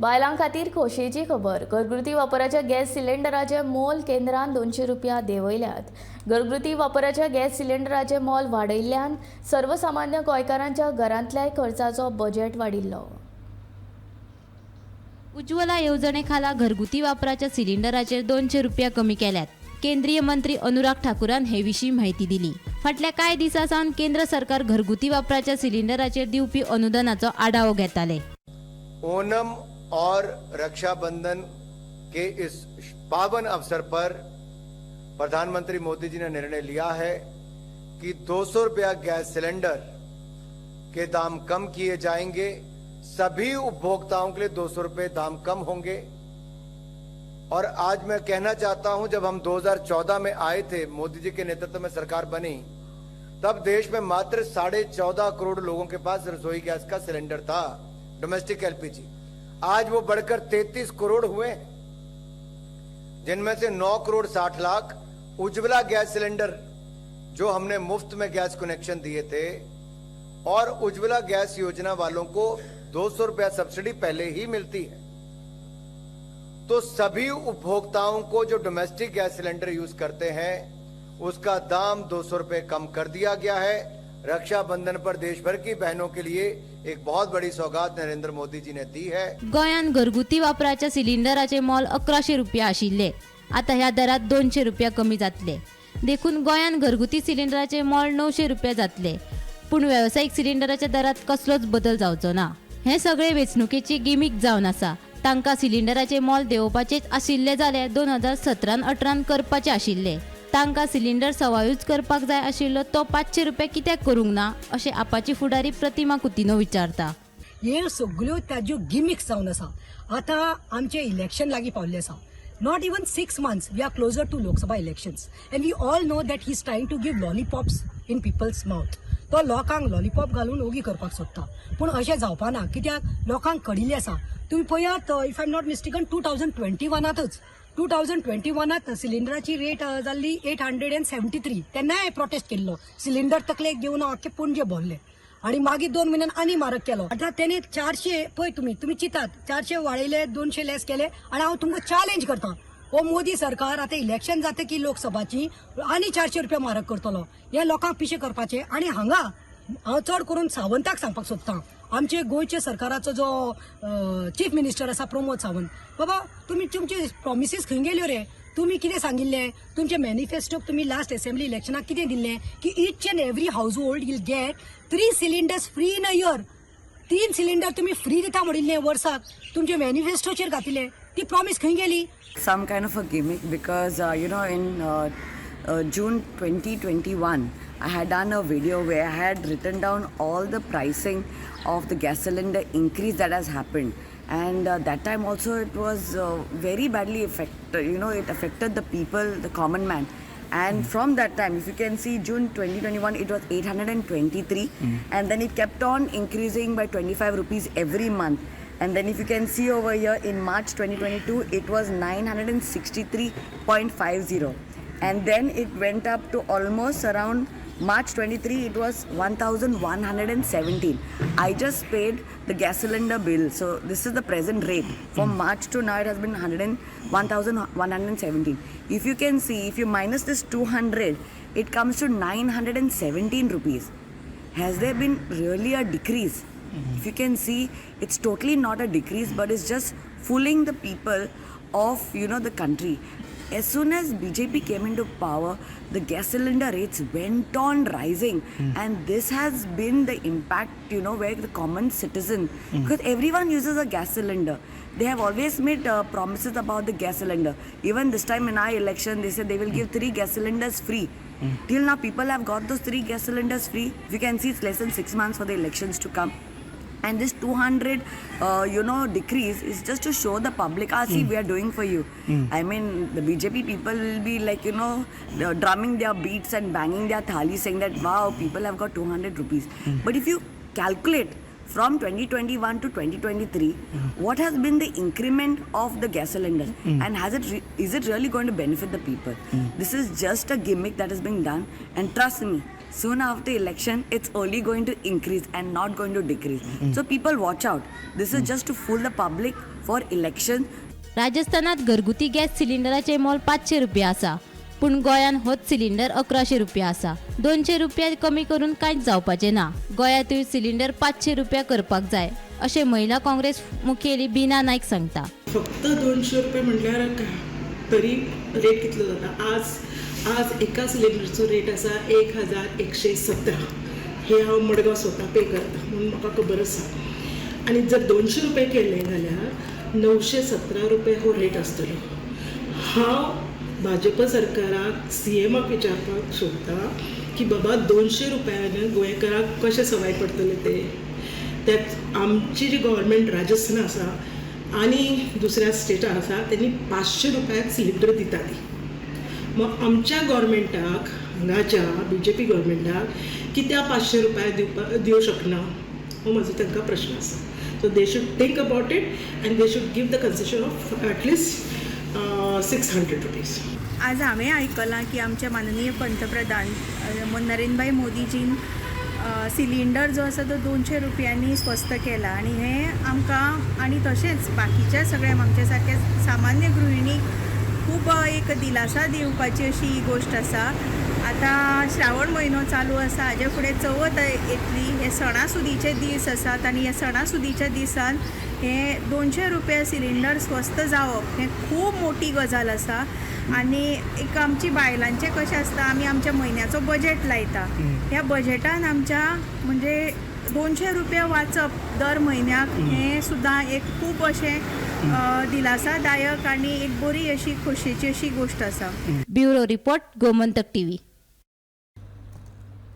बायलां खातीर खोशयेची खबर. घरगुती वापराच्या गॅस सिलेंडराचे मोल केंद्रान 200 रुपया देंवयल्यात. घरगुती वापराच्या गॅस सिलेंडराचे मोल वाडयल्ल्यान सर्वसामान्य गोंयकारांच्या घरांतल्याय खर्चाचो बजेट वाडिल्लो. उज्ज्वला येवजणे खाला घरगुती वापराच्या सिलिंडराचेर 200 रुपया कमी केल्यात. केंद्रीय मंत्री अनुराग ठाकूरान हे विशीं म्हायती दिली. फाटल्या कांय दिसां सावन केंद्र सरकार घरगुती वापराच्या सिलिंडराचेर दिवपी अनुदानाचो आढावो घेताले. ओनम और रक्षाबंधन के इस पावन अवसर पर प्रधानमंत्री मोदी जी ने निर्णय लिया है कि 200 रुपया गैस सिलेंडर के दाम कम किए जाएंगे. सभी उपभोक्ताओं के लिए 200 रुपए दाम कम होंगे. और आज मैं कहना चाहता हूं, जब हम 2014 में आए थे, मोदी जी के नेतृत्व में सरकार बनी, तब देश में मात्र 14.5 करोड़ लोगों के पास रसोई गैस का सिलेंडर था, डोमेस्टिक एलपीजी. आज वो बढ़कर 33 करोड़ हुए, जिनमें से 9 करोड़ 60 लाख उज्ज्वला गैस सिलेंडर, जो हमने मुफ्त में गैस कनेक्शन दिए थे और उज्ज्वला गैस योजना वालों को 200 रुपया सब्सिडी पहले ही मिलती है. तो सभी उपभोक्ताओं को जो डोमेस्टिक गैस सिलेंडर यूज करते हैं, उसका दाम 200 रुपए कम कर दिया गया है. रक्षाबंधन पर देश भर की बहनों के लिए एक बहुत बड़ी सौगात नरेंद्र मोदी जी ने दी है. गोंयांत घरगुती वापराच्या सिलिंडराचे मोल 1100 रुपया आशिल्ले. आतां ह्या दरात 200 रुपया कमी जातले. देखून गोंयांत घरगुती सिलिंडराचे मोल 900 रुपया जातले, पूण वेवसायीक सिलिंडराच्या दरात कसलोच बदल जावचो ना. हें सगळें वेंचणुकेची गिमीक जावन आसा. तांकां सिलिंडराचे मोल देंवोवपाचेच आशिल्लें जाल्यार 2017 18 करपाचें आशिल्लें. तांकां सिलिंडर सवायूच करपाक जाय आशिल्लो, तो 500 रुपया कित्याक करूंक ना, अशें आपाची फुडारी प्रतिमा कुतिनो विचारता. हे सगल्यो ताज्यो गिमिक्स जावन आसा. आतां आमचें इलेक्शन लागीं पावल्लें आसा. Not even 6 months, we are closer to Lok Sabha elections and we all know that he is trying to give lollipops in people's mouth. तो लोकांक लॉलीपॉप घालून ओगी करपाक सोदता, पूण अशें जावपा ना, कित्याक लोकांक कळिल्लें आसा. तुमी पळयात, if I am not mistaken, 2021तांच, 2021तांत सिलिंडराची रेट जाल्ली 873. तेन्नाय हांवें प्रोटेस्ट केल्लो. सिलिंडर तकलेक घेवन हांव आख्खे पणजे भोंवलें आणि मागीर 2 म्हयन्यान आनी म्हारग केलो. आतां तेणी 400, पळय तुमी, तुमी चिंतात, 400 वाडयले, 200 लेस केले आनी हांव तुमकां चॅलेंज करता, हो मोदी सरकार आतां इलेक्शन जाता की लोकसभाची आनी 400 रुपया म्हारग करतलो. हे लोकांक पिशें करपाचें. आनी हांगा हांव चड करून सावंताक सांगपाक सोदतां, आमचे गोंयच्या सरकाराचो जो चीफ मिनिस्टर आसा प्रमोद सावंत, बाबा, तुमी तुमचे प्रॉमिसीस खंय गेल्यो रे? तुमी कितें सांगिल्लें? तुमच्या मॅनिफेस्टोक तुमी लास्ट असेंब्ली इलेक्शनाक कितें दिल्लें की each and every household will get three cylinders free in a year. तीन सिलिंडर तुमी फ्री दिता म्हणिल्लें वर्साक, तुमच्या मॅनिफेस्टोचेर घातिल्लें. ती प्रॉमीस खंय गेली? Some kind of a gimmick because in June 2021 I had done a video where I had written down all the pricing of the gas cylinder increase that has happened, and that time also it was very badly affected. It affected the people, the common man. And from that time, if you can see, June 2021, it was 823, and then it kept on increasing by 25 rupees every month. And then if you can see over here, in March 2022, it was 963.50. And then it went up to almost around March 23, it was 1117. I just paid the gas cylinder bill. So this is the present rate. From March to now, it has been 100 and 1117. If you can see, if you minus this 200, it comes to 917 rupees. Has there been really a decrease? If you can see, it's totally not a decrease, but it's just fooling the people of the country. As soon as BJP came into power, the gas cylinder rates went on rising, and this has been the impact where the common citizen, because everyone uses a gas cylinder. They have always made promises about the gas cylinder. Even this time in our election, they said they will give three gas cylinders free. Till now, people have got those three gas cylinders free? If you can see, it's less than 6 months for the elections to come. And this 200 decrease is just to show the public, "Ah, see, we are doing for you." I mean, the BJP people will be like drumming their beats and banging their thali, saying that, "Wow, people have got 200 rupees." But if you calculate from 2021 to 2023, what has been the increment of the gas cylinders, and is it really going to benefit the people? This is just a gimmick that is being done, and trust me, soon after election it's only going to increase and not going to decrease. So people, watch out. This is just to fool the public. for election. राजस्थानात घरगुती gas सिलिंडराचे मोल 500 रुपया आसा, पूण गोंयान होच cylinder 1100 रुपया आसा. 200 रुपया कमी करून कांयच जावपाचें ना. गोंयांतूय सिलिंडर 500 रुपया करपाक जाय अशें महिला काँग्रेस मुखेली बीना नायक सांगता. फक्त 200 रुपया म्हणल्यार तरी रेट कितलो जाता? आज आज एका सिलिंडरचो रेट आसा 1117. हे हांव मडगांव स्वता पे करता म्हणून म्हाका खबर आसा. आनी जर 200 रुपया केले जाल्यार 917 रुपया हो रेट आसतलो. हांव भाजपा सरकाराक, सीएमाक विचारपाक सोदता की बाबा, 200 रुपयान गोंयकाराक कशें सवाय पडटलें ते? त्याच आमची जी गव्हर्मेंट राजस्थान आसा आनी दुसऱ्या स्टेटान आसा, तेणी 500 रुपयाक सिलिंडर दिता ती. मग आमच्या गव्हर्मेंटाक, हांगाच्या बीजेपी गव्हर्मेंटाक कित्याक 500 रुपया दिवपा दिवं शकना, हो म्हजो तांकां प्रश्न आसा. So they should think about it and they should give the concession of at least 600 rupees. आज हांवें आयकलां की आमचे माननीय पंतप्रधान नरेंद्रभाई मोदीजीन सिलिंडर जो आसा तो 200 रुपयांनी स्वस्त केला आनी हें आमकां आनी तशेंच बाकीच्या सगळ्या आमच्या सारक्या सामान्य गृहिणीक खूब एक दिलासा दिवपाची अशी ही गोश्ट आसा. आतां श्रावण म्हयनो चालू आसा, हाजे फुडें चवथ येतली. हे सणासुदीचे दीस आसात आनी ह्या सणासुदीच्या दिसान हे 200 रुपया सिलिंडर स्वस्त जावप हें खूब मोटी गजाल आसा. आनी एक आमची बायलांचें कशें आसता, आमी आमच्या म्हयन्याचो बजेट लायता. ह्या बजेटान आमच्या म्हणजे 200 रुपया वाचप दर म्हयन्याक हें सुद्दां एक खूब अशें दिलासादायक आनी एक बरी अशी खोशयेची अशी गोश्ट आसा. Bureau report, Gomantak TV.